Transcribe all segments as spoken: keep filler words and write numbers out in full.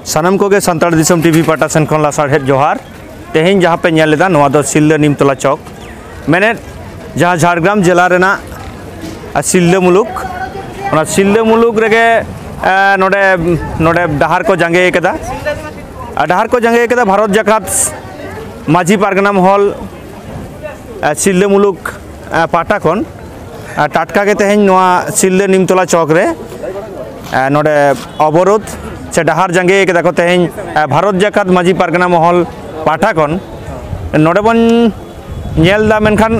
ᱥᱟᱱᱟᱢ ᱠᱚᱜᱮ ᱥᱟᱱᱛᱟᱲ ᱫᱤᱥᱚᱢ ᱴᱤᱵᱷᱤ ᱯᱟᱦᱴᱟ ᱥᱮᱱ ᱠᱷᱚᱱ ᱞᱟᱥᱟᱲᱦᱮᱫ ᱡᱚᱦᱟᱨ᱾ ᱛᱮᱦᱮᱧ ᱡᱟᱦᱟᱸ ᱯᱮ ᱧᱮᱞ ᱮᱫᱟ, ᱱᱚᱣᱟ ᱫᱚ ᱥᱤᱞᱫᱟᱹ ᱱᱤᱢᱛᱚᱞᱟ ᱪᱚᱠ, ᱢᱮᱱᱮᱫ ᱡᱟᱦᱟᱸ ᱡᱷᱟᱲᱜᱨᱟᱢ ᱡᱮᱞᱟ ᱨᱮᱱᱟᱜ, ᱟ, ᱥᱤᱞᱫᱟᱹ ᱢᱩᱞᱩᱠ, ᱚᱱᱟ ᱥᱤᱞᱫᱟᱹ ᱢᱩᱞᱩᱠ ᱨᱮᱜᱮ, ᱟ, ᱱᱚᱰᱮ, ᱱᱚᱰᱮ ᱰᱟᱦᱟᱨ ᱠᱚ ᱡᱟᱸᱜᱮ ᱠᱟᱫᱟ᱾ ᱟ, ᱰᱟᱦᱟᱨ ᱠᱚ ᱡᱟᱸᱜᱮ ᱠᱟᱫᱟ ᱵᱷᱟᱨᱚᱛ ᱡᱟᱠᱟᱛ ᱢᱟᱹᱡᱷᱤ ᱯᱟᱨᱜᱟᱱᱟ ᱢᱚᱦᱚᱞ, ᱟ, ᱥᱤᱞᱫᱟᱹ ᱢᱩᱞᱩᱠ, ᱟ, ᱯᱟᱦᱴᱟ ᱠᱷᱚᱱ᱾ ᱟ, ᱴᱟᱴᱠᱟ ᱜᱮ ᱛᱮᱦᱮᱧ ᱱᱚᱣᱟ ᱥᱤᱞᱫᱟᱹ ᱱᱤᱢᱛᱚᱞᱟ ᱪᱚᱠ ᱨᱮ, ᱟ, ᱱᱚᱰᱮ ᱚᱵᱚᱨᱳᱫᱷ ᱥᱮ ᱰᱟᱦᱟᱨ ᱡᱟᱸᱜᱮ ᱠᱟᱫᱟ ᱠᱚ ᱛᱮᱦᱮᱧ, ᱟ, ᱵᱷᱟᱨᱚᱛ ᱡᱟᱠᱟᱛ ᱢᱟᱹᱡᱷᱤ ᱯᱟᱨᱜᱟᱱᱟ ᱢᱚᱦᱚᱞ ᱯᱟᱦᱴᱟ ᱠᱷᱚᱱ᱾ ᱱᱚᱰᱮ ᱵᱚᱱ ᱧᱮᱞ ᱮᱫᱟ, ᱢᱮᱱᱠᱷᱟᱱ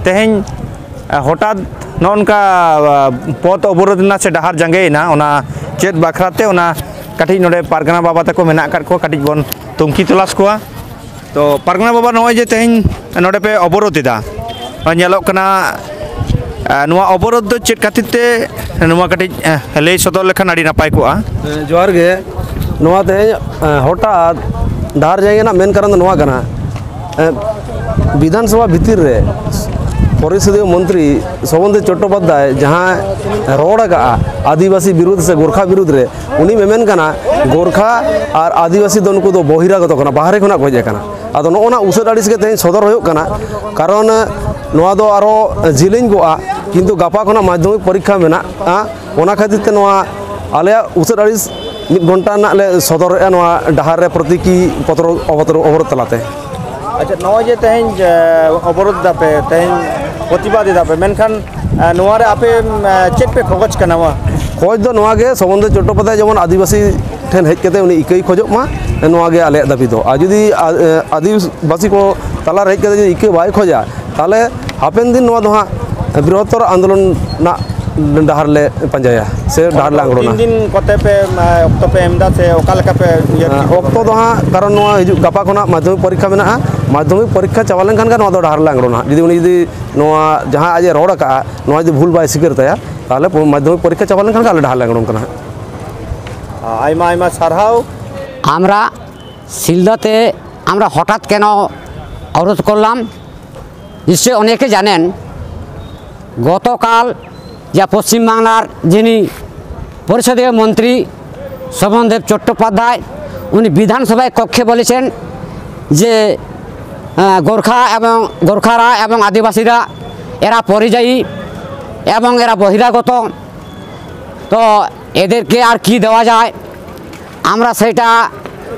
ᱛᱮᱦᱮᱧ, ᱟ, ᱦᱚᱴᱟᱛ ᱱᱚᱜᱼᱚ ᱱᱚᱝᱠᱟ, ᱟ, ᱯᱚᱛᱷ ᱚᱵᱚᱨᱳᱫᱷ ᱮᱱᱟ ᱥᱮ ᱰᱟᱦᱟᱨ ᱡᱟᱸᱜᱮᱭᱮᱱᱟ, ᱚᱱᱟ ᱪᱮᱫ ᱵᱟᱠᱷᱨᱟ ᱛᱮ, ᱚᱱᱟ ᱠᱟᱹᱴᱤᱡ ᱱᱚᱰᱮ ᱯᱟᱨᱜᱟᱱᱟ ᱵᱟᱵᱟ ᱛᱟᱠᱚ ᱢᱮᱱᱟᱜ ᱟᱠᱟᱫ ᱠᱚᱣᱟ, ᱠᱟᱹᱴᱤᱡ ᱵᱚᱱ ᱛᱩᱝᱠᱷᱤ ᱛᱚᱞᱟᱥ ᱠᱚᱣᱟ᱾ ᱛᱚ ᱯᱟᱨᱜᱟᱱᱟ ᱵᱟᱵᱟ, ᱱᱚᱜᱼᱚᱭ ᱡᱮ ᱛᱮᱦᱮᱧ ᱱᱚᱰᱮ ᱯᱮ ᱚᱵᱚᱨᱳᱫᱷ ᱮᱫᱟ, ᱧᱮᱞᱚᱜ ᱠᱟᱱᱟ, ᱟ, ᱱᱚᱣᱟ ᱚᱵᱚᱨᱳᱫᱷ ᱫᱚ ᱪᱮᱫ ᱠᱷᱟᱹᱛᱤᱨ ᱛᱮ, ᱱᱚᱣᱟ ᱠᱟᱹᱴᱤᱡ, ᱟ, ᱞᱟᱹᱭ ᱥᱚᱫᱚᱨ ᱞᱮᱠᱷᱟᱱ ᱟᱹᱰᱤ ᱱᱟᱯᱟᱭ ᱠᱚᱜᱼᱟ᱾ ᱦᱮᱸ, ᱡᱚᱦᱟᱨ ᱜᱮ᱾ ᱱᱚᱣᱟ ᱛᱮᱦᱮᱧ, ᱟ, ᱦᱚᱴᱟᱛ ᱰᱟᱦᱟᱨ ᱡᱟᱸᱜᱮ ᱨᱮᱱᱟᱜ ᱢᱮᱱ ᱠᱟᱨᱚᱱ ᱫᱚ ᱱᱚᱣᱟ ᱠᱟᱱᱟ, ᱮ, ᱵᱤᱫᱷᱟᱱ ᱥᱚᱵᱷᱟ ᱵᱷᱤᱛᱤᱨ ᱨᱮ ᱯᱚᱨᱤᱥᱚᱫᱤᱭᱚ ᱢᱚᱱᱛᱨᱤ ᱥᱚᱵᱚᱱᱫᱮᱵ ᱪᱚᱴᱴᱳᱯᱟᱫᱽᱫᱷᱟᱭ ᱡᱟᱦᱟᱸ ᱨᱚᱲ ᱟᱠᱟᱜᱼᱟ ᱟᱹᱫᱤᱵᱟᱹᱥᱤ ᱵᱤᱨᱩᱫᱷ ᱥᱮ ᱜᱳᱨᱠᱷᱟ ᱵᱤᱨᱩᱫᱷ ᱨᱮ, ᱩᱱᱤ ᱢᱮᱢᱮᱱ ᱠᱟᱱᱟ ᱜᱳᱨᱠᱷᱟ ᱟᱨ ᱟᱹᱫᱤᱵᱟᱹᱥᱤ ᱫᱚ ᱱᱩᱠᱩ ᱫᱚ ᱵᱚᱦᱤᱨᱟᱜᱚᱛᱚ ᱠᱟᱱᱟ, ᱵᱟᱦᱨᱮ ᱠᱷᱚᱱᱟᱜ ᱠᱚ ᱦᱮᱡ ᱟᱠᱟᱱᱟ᱾ ᱟᱫᱚ ᱱᱚᱜᱼᱚ ᱱᱟ ᱩᱥᱟᱹᱫ ᱟᱹᱲᱤᱥ ᱜᱮ ᱛᱮᱦᱮᱧ ᱥᱚᱫᱚᱨ ᱦᱩᱭᱩᱜ ᱠᱟᱱᱟ, ᱠᱟᱨᱚᱱ ᱱᱚᱣᱟ ᱫᱚ ᱟᱨᱚ ᱡᱮᱞᱮᱧ ᱠᱚᱜᱼᱟ, ᱠᱤᱱᱛᱩ ᱜᱟᱯᱟ ᱠᱷᱚᱱᱟᱜ ᱢᱟᱫᱽᱫᱷᱚᱢᱤᱠ ᱯᱚᱨᱤᱠᱠᱷᱟ ᱢᱮᱱᱟᱜᱼᱟ᱾ ᱚᱱᱟ ᱠᱷᱟᱹᱛᱤᱨ ᱛᱮ ᱱᱚᱣᱟ ᱟᱞᱮᱭᱟᱜ ᱩᱥᱟᱹᱫ ᱟᱹᱲᱤᱥ ᱢᱤᱫ ᱜᱷᱚᱱᱴᱟ ᱨᱮᱱᱟᱜ ᱞᱮ ᱥᱚᱫᱚᱨᱮᱜᱼᱟ ᱱᱚᱣᱟ ᱰᱟᱦᱟᱨ ᱨᱮ ᱯᱨᱚᱛᱤᱠᱤ ᱯᱚᱛᱨᱚ ᱚᱵᱚᱛᱨᱚ ᱚᱵᱚᱨᱳᱫᱷ ᱛᱟᱞᱟᱛᱮ᱾ ᱟᱪᱪᱷᱟ, ᱱᱚᱜᱼᱚᱭ ᱡᱮ ᱛᱮᱦᱮᱧ, ᱮ, ᱚᱵᱚᱨᱳᱫᱷ ᱫᱟᱯᱮ, ᱛᱮᱦᱮᱧ ᱯᱨᱚᱛᱤᱵᱟᱫ ᱮᱫᱟᱯᱮ, ᱢᱮᱱᱠᱷᱟᱱ, ᱮ, ᱱᱚᱣᱟ ᱨᱮ ᱟᱯᱮ, ᱮ, ᱪᱮᱫ ᱯᱮ ᱠᱷᱚᱡᱽ ᱠᱟᱱᱟ? ᱢᱟ ᱠᱷᱚᱡᱽ ᱫᱚ ᱱᱚᱣᱟ ᱜᱮ, ᱥᱚᱵᱚᱱᱫᱮᱵ ᱪᱚᱴᱴᱳᱯᱟᱫᱽᱫᱷᱟᱭ ᱡᱮᱢᱚᱱ ᱟᱹᱫᱤᱵᱟᱹᱥᱤ ᱴᱷᱮᱱ ᱦᱮᱡ ᱠᱟᱛᱮ ᱩᱱᱤ ᱤᱠᱟᱹᱭ ᱠᱷᱚᱡᱚᱜ ᱢᱟ, ᱱᱚᱣᱟ ᱜᱮ ᱟᱞᱮᱭᱟᱜ ᱫᱟᱹᱵᱤ ᱫᱚ᱾ ᱟᱨ ᱡᱩᱫᱤ, ᱟ, ᱮ, ᱟᱹᱫᱤᱵᱟᱹᱥᱤ ᱠᱚ ᱛᱟᱞᱟ ᱨᱮ ᱦᱮᱡ ᱠᱟᱛᱮ ᱡᱩᱫᱤ ᱤᱠᱟᱹ ᱵᱟᱭ ᱠᱷᱚᱡᱟ, ᱛᱟᱦᱚᱞᱮ ᱦᱟᱯᱮᱱ ᱫᱤᱱ ᱱᱚᱣᱟ ᱫᱚ ᱦᱟᱸᱜ ᱵᱨᱤᱦᱚᱛᱚᱨ ᱟᱱᱫᱳᱞᱚᱱ ᱨᱮᱱᱟᱜ ᱰᱟᱦᱟᱨ ᱞᱮ ᱯᱟᱸᱡᱟᱭᱟ ᱥᱮ ᱰᱟᱦᱟᱨ ᱞᱮ ᱟᱸᱜᱲᱚᱱᱟ᱾ ᱛᱤᱱ ᱫᱤᱱ ᱠᱚᱛᱮ ᱯᱮ, ᱮ, ᱚᱠᱛᱚ ᱯᱮ ᱮᱢ ᱮᱫᱟ ᱥᱮ ᱚᱠᱟ ᱞᱮᱠᱟ ᱯᱮ ᱤᱭᱟᱹ ᱮ, ᱴᱷᱤᱠ ᱚᱠᱛᱚ ᱠᱟᱫᱟ? ᱫᱚ ᱦᱟᱸᱜ, ᱠᱟᱨᱚᱱ ᱱᱚᱣᱟ ᱦᱤᱡᱩᱜ ᱜᱟᱯᱟ ᱠᱷᱚᱱᱟᱜ ᱢᱟᱫᱽᱫᱷᱚᱢᱤᱠ ᱯᱚᱨᱤᱠᱠᱷᱟ ᱢᱮᱱᱟᱜᱼᱟ, ᱢᱟᱫᱽᱫᱷᱚᱢᱤᱠ ᱯᱚᱨᱤᱠᱠᱷᱟ ᱪᱟᱵᱟ ᱞᱮᱱᱠᱷᱟᱱ ᱜᱮ ᱱᱚᱣᱟ ᱫᱚ ᱰᱟᱦᱟᱨ ᱞᱮ ᱟᱸᱜᱲᱚᱱᱟ ᱦᱟᱸᱜ᱾ ᱡᱩᱫᱤ ᱩᱱᱤ ᱡᱩᱫᱤ ᱱᱚᱣᱟ ᱡᱟᱦᱟᱸ ᱟᱡ ᱮ ᱨᱚᱲ ᱟᱠᱟᱜᱼᱟ, ᱱᱚᱣᱟ ᱡᱩᱫᱤ ᱵᱷᱩᱞ ᱵᱟᱭ ᱥᱤᱠᱟᱹᱨ ᱛᱟᱭᱟ, ᱛᱟᱦᱚᱞᱮ ᱯᱚ-, ᱢᱟᱫᱽᱫᱷᱚᱢᱤᱠ ᱯᱚᱨᱤᱠᱠᱷᱟ ᱪᱟᱵᱟ ᱞᱮᱱᱠᱷᱟᱱ ᱜᱮ ᱟᱞᱮ ᱰᱟᱦᱟᱨ ᱞᱮ ᱟᱸᱜᱲᱚᱱ ᱠᱟᱱᱟ ᱦᱟᱸᱜ᱾ ᱟᱭᱢᱟ ᱟᱭᱢᱟ ᱥᱟᱨᱦᱟᱣ᱾ আমরা সিলদাতে আমরা হঠাৎ কেন অবরোধ করলাম? নিশ্চয়ই অনেকে জানেন, গতকাল যা পশ্চিমবাংলার যিনি পরিষদীয় মন্ত্রী শোভনদেব চট্টোপাধ্যায় উনি বিধানসভায় কক্ষে বলেছেন যে আহ, গোর্খা এবং গোর্খারা এবং আদিবাসীরা এরা পরিযায়ী এবং এরা বহিরাগত, তো এদেরকে আর কি দেওয়া যায়। আমরা সেটা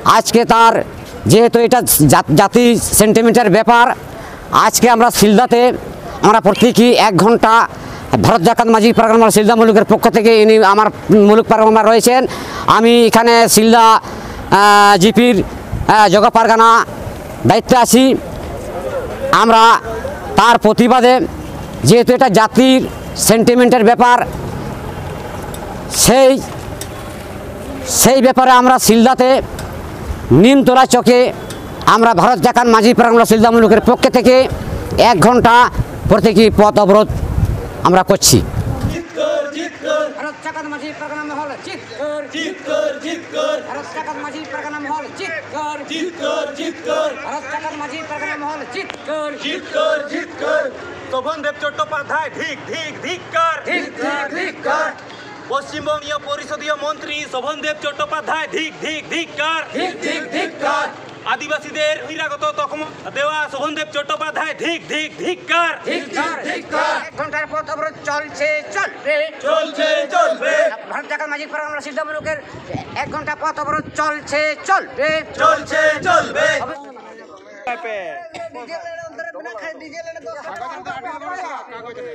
আজকে তার, যেহেতু এটা জাত- জাতি সেন্টিমেন্টের ব্যাপার, আজকে আমরা সিলদাতে আমরা প্রতীকী এক ঘন্টা ভারত জাকাত মাঝি পারগানা মহল সিলদা মুলুকের পক্ষ থেকে, ইনি আমার মুলুক পারগানা রয়েছেন, আমি এখানে সিলদা জিপির জগা পারগানা দায়িত্বে আছি। আমরা তার প্রতিবাদে, যেহেতু এটা জাতির সেন্টিমেন্টের ব্যাপার, সেই সেই ব্যাপারে আমরা সিলদাতে নিমতলা চকে আমরা ভারত জাকাত মাঝি পারগানা সিলদা মুলুকের পক্ষ থেকে এক ঘন্টা প্রতীকী পথ অবরোধ আমরা করছি। ভারত জাকাত মাঝি পারগানা মহল জিত কর, জিত কর, জিত কর। ভারত জাকাত মাঝি পারগানা মহল জিত কর, জিত কর, জিত কর। ভারত জাকাত মাঝি পারগানা মহল জিত কর, জিত কর, জিত কর। শোভনদেব চট্টোপাধ্যায় ধিক, ধিক, ধিক্কার। ধিক, ধিক, ধিক্কার। পশ্চিমবঙ্গীয় পরিষদীয় মন্ত্রী শোভনদেব চট্টোপাধ্যায় ধিক, ধিক, ধিক্কার। ধিক, ধিক, ধিক্কার। আদিবাসীদের বহিরাগত তকমা দেওয়া শোভনদেব চট্টোপাধ্যায় ধিক, ধিক, ধিক্কার। ধিক, ধিক, ধিক্কার। এক ঘন্টার পথ অবরোধ চলছে, চলবে। চলছে, চলবে। ভারত জাকাত মাঝি পারগানা সিলদা মুলুকের এক ঘন্টা পথ অবরোধ চলছে, চলবে। চলছে, চলবে।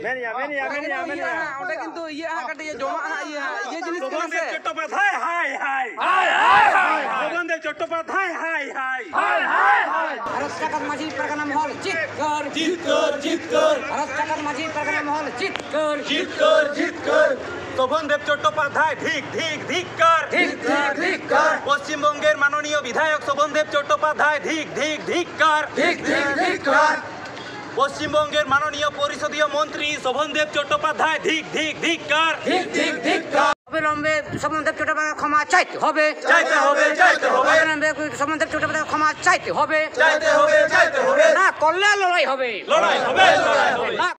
ᱢᱮᱱᱮᱜᱼᱟ, ᱢᱮᱱᱮᱜᱼᱟ, ᱢᱮᱱᱮᱜᱼᱟ, ᱢᱮᱱᱮᱜᱼᱟ᱾ ᱚᱸᱰᱮ ᱠᱤᱱᱛᱩ ᱤᱭᱟᱹ ᱦᱟᱸᱜ ᱠᱟᱹᱴᱤᱡ ᱡᱚᱢᱟᱜ ᱦᱟᱸᱜ ᱤᱭᱟᱹ ᱦᱟᱸᱜ, ᱤᱭᱟᱹ ᱡᱤᱱᱤᱥ ᱠᱟᱱᱟ ᱥᱮ᱾ ᱪᱚᱴᱴᱳᱯᱟᱫᱽᱫᱷᱟᱭ ᱦᱟᱭ ᱦᱟᱭ᱾ ᱦᱟᱭ, ᱦᱟᱭ, ᱦᱟᱭ᱾ ᱪᱚᱴᱴᱳᱯᱟᱫᱽᱫᱷᱟᱭ ᱦᱟᱭ ᱦᱟᱭ᱾ ᱦᱟᱭ, ᱦᱟᱭ, ᱦᱟᱭ᱾ ᱵᱷᱟᱨᱚᱛ ᱡᱟᱠᱟᱛ ᱢᱟᱹᱡᱷᱤ ᱯᱟᱨᱜᱟᱱᱟ ᱢᱚᱦᱚᱞ ᱡᱤᱛᱠᱟᱹᱨ᱾ ᱡᱤᱛᱠᱟᱹᱨ, ᱡᱤᱛᱠᱟᱹᱨ᱾ ᱵᱷᱟᱨᱚᱛ ᱡᱟᱠᱟᱛ ᱢᱟᱹᱡᱷᱤ ᱯᱟᱨᱜᱟᱱᱟ ᱢᱚᱦᱚᱞ ᱡᱤᱛᱠᱟᱹᱨ᱾ ᱡᱤᱛᱠᱟᱹᱨ, ᱡᱤᱛᱠᱟᱹᱨ᱾ ᱥᱳᱵᱷᱚᱱ ᱫᱮᱵ ᱪᱚᱴᱴᱳᱯᱟᱫᱽᱫᱷᱟᱭ ᱫᱷᱤᱠ, ᱫᱷᱤᱠ, ᱫᱷᱤᱠᱠᱟᱨ᱾ ᱫᱷᱤᱠ, ᱫᱷᱤᱠ, ᱫᱷᱤᱠᱠᱟᱨ᱾ পশ্চিমবঙ্গের মাননীয় বিধায়ক শোভনদেব চট্টোপাধ্যায় ধিক, ধিক, ধিক্কার। ধিক, ধিক, ধিক্কার। পশ্চিমবঙ্গের মাননীয় পরিষদীয় মন্ত্রী শোভনদেব চট্টোপাধ্যায় ধিক, ধিক, ধিক্কার। ধিক, ধিক, ধিক্কার। অবিলম্বে শোভনদেব চট্টোপাধ্যায় ক্ষমা চাইতে হবে। চাইতে হবে, চাইতে হবে। অবিলম্বে শোভনদেব চট্টোপাধ্যায় ক্ষমা চাইতে হবে। চাইতে হবে, চাইতে হবে। না করলে লড়াই হবে। লড়াই হবে, লড়াই হবে। না।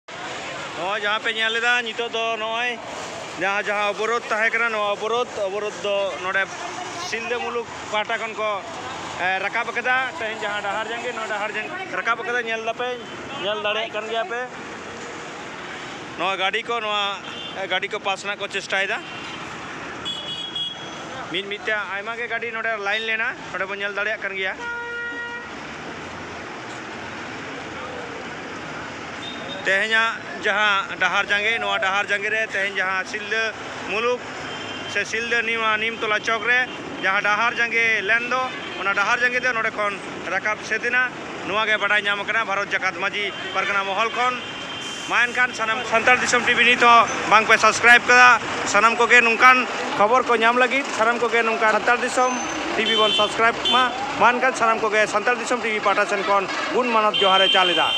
ᱱᱚᱜᱼᱚᱭ ᱡᱟᱦᱟᱸ ᱯᱮ ᱧᱮᱞ ᱮᱫᱟ, ᱱᱤᱛᱚᱜ ᱫᱚ ᱱᱚᱜᱼᱚᱭ ᱡᱟᱦᱟᱸ ᱡᱟᱦᱟᱸ ᱚᱵᱚᱨᱳᱫᱷ ᱛᱟᱦᱮᱸ ᱠᱟᱱᱟ, ᱱᱚᱣᱟ ᱚᱵᱚᱨᱳᱫᱷ ᱚᱵᱚᱨᱳᱫᱷ ᱫᱚ ᱱᱚᱰᱮ ᱥᱤᱞᱫᱟᱹ ᱢᱩᱞᱩᱠ ᱯᱟᱦᱴᱟ ᱠᱷᱚᱱ ᱠᱚ ᱨᱟᱠᱟᱵ ᱟᱠᱟᱫᱟ᱾ ᱛᱮᱦᱮᱧ ᱡᱟᱦᱟᱸ ᱰᱟᱦᱟᱨ ᱡᱟᱸᱜᱮ, ᱱᱚᱣᱟ ᱰᱟᱦᱟᱨ ᱡᱟᱸᱜᱮ ᱨᱟᱠᱟᱵ ᱟᱠᱟᱫᱟ, ᱧᱮᱞ ᱫᱟᱯᱮ, ᱧᱮᱞ ᱫᱟᱲᱮᱭᱟᱜ ᱠᱟᱱ ᱜᱮᱭᱟ ᱯᱮ᱾ ᱱᱚᱣᱟ ᱜᱟᱹᱰᱤ ᱠᱚ, ᱱᱚᱣᱟ ᱜᱟᱹᱰᱤ ᱠᱚ ᱯᱟᱥ ᱨᱮᱱᱟᱜ ᱠᱚ ᱪᱮᱥᱴᱟᱭᱮᱫᱟ᱾ ᱢᱤᱫ ᱢᱤᱫ ᱛᱮ ᱟᱭᱢᱟ ᱜᱮ ᱜᱟᱹᱰᱤ ᱱᱚᱰᱮ ᱞᱟᱭᱤᱱ ᱞᱮᱱᱟ, ᱱᱚᱰᱮ ᱵᱚᱱ ᱧᱮᱞ ᱫᱟᱲᱮᱭᱟᱜ ᱠᱟᱱ ᱜᱮᱭᱟ᱾ ᱛᱮᱦᱮᱧᱟᱜ ᱡᱟᱦᱟᱸ ᱰᱟᱦᱟᱨ ᱡᱟᱸᱜᱮ, ᱱᱚᱣᱟ ᱰᱟᱦᱟᱨ ᱡᱟᱸᱜᱮ ᱨᱮ ᱛᱮᱦᱮᱧ ᱡᱟᱦᱟᱸ ᱥᱤᱞᱫᱟᱹ ᱢᱩᱞᱩᱠ ᱥᱮ ᱥᱤᱞᱫᱟᱹ ᱱᱤᱢᱟ ᱱᱤᱢᱛᱚᱞᱟ ᱪᱚᱠ ᱨᱮ ᱡᱟᱦᱟᱸ ᱰᱟᱦᱟᱨ ᱡᱟᱸᱜᱮ ᱞᱮᱱ ᱫᱚ, ᱚᱱᱟ ᱰᱟᱦᱟᱨ ᱡᱟᱸᱜᱮ ᱫᱚ ᱱᱚᱰᱮ ᱠᱷᱚᱱ ᱨᱟᱠᱟᱵ ᱥᱟᱹᱛ ᱮᱱᱟ᱾ ᱱᱚᱣᱟ ᱜᱮ ᱵᱟᱰᱟᱭ ᱧᱟᱢ ᱟᱠᱟᱱᱟ ᱵᱷᱟᱨᱚᱛ ᱡᱟᱠᱟᱛ ᱢᱟᱹᱡᱷᱤ ᱯᱟᱨᱜᱟᱱᱟ ᱢᱚᱦᱚᱞ ᱠᱷᱚᱱ᱾ ᱢᱟ ᱮᱱᱠᱷᱟᱱ ᱥᱟᱱᱟᱢ ᱥᱟᱱᱛᱟᱲ ᱫᱤᱥᱚᱢ ᱴᱤᱵᱷᱤ ᱱᱤᱛ ᱦᱚᱸ ᱵᱟᱝ ᱯᱮ ᱥᱟᱵᱥᱠᱨᱟᱭᱤᱵ ᱠᱟᱫᱟ, ᱥᱟᱱᱟᱢ ᱠᱚᱜᱮ ᱱᱚᱝᱠᱟᱱ ᱠᱷᱚᱵᱚᱨ ᱠᱚ ᱧᱟᱢ ᱞᱟᱹᱜᱤᱫ ᱥᱟᱱᱟᱢ ᱠᱚᱜᱮ ᱱᱚᱝᱠᱟᱱ ᱥᱟᱱᱛᱟᱲ ᱫᱤᱥᱚᱢ ᱴᱤᱵᱷᱤ ᱵᱚᱱ ᱥᱟᱵᱥᱠᱨᱟᱭᱤᱵ ᱢᱟ᱾ ᱢᱟ ᱮᱱᱠᱷᱟᱱ ᱥᱟᱱᱟᱢ ᱠᱚᱜᱮ ᱥᱟᱱᱛᱟᱲ ᱫᱤᱥᱚᱢ ᱴᱤᱵᱷᱤ ᱯᱟᱦᱴᱟ ᱥᱮᱱ ᱠᱷᱚᱱ ᱜᱩᱱ ᱢᱟᱱᱚᱛ ᱡᱚᱦᱟᱨ ᱮ ᱪᱟᱞ ᱮᱫᱟ᱾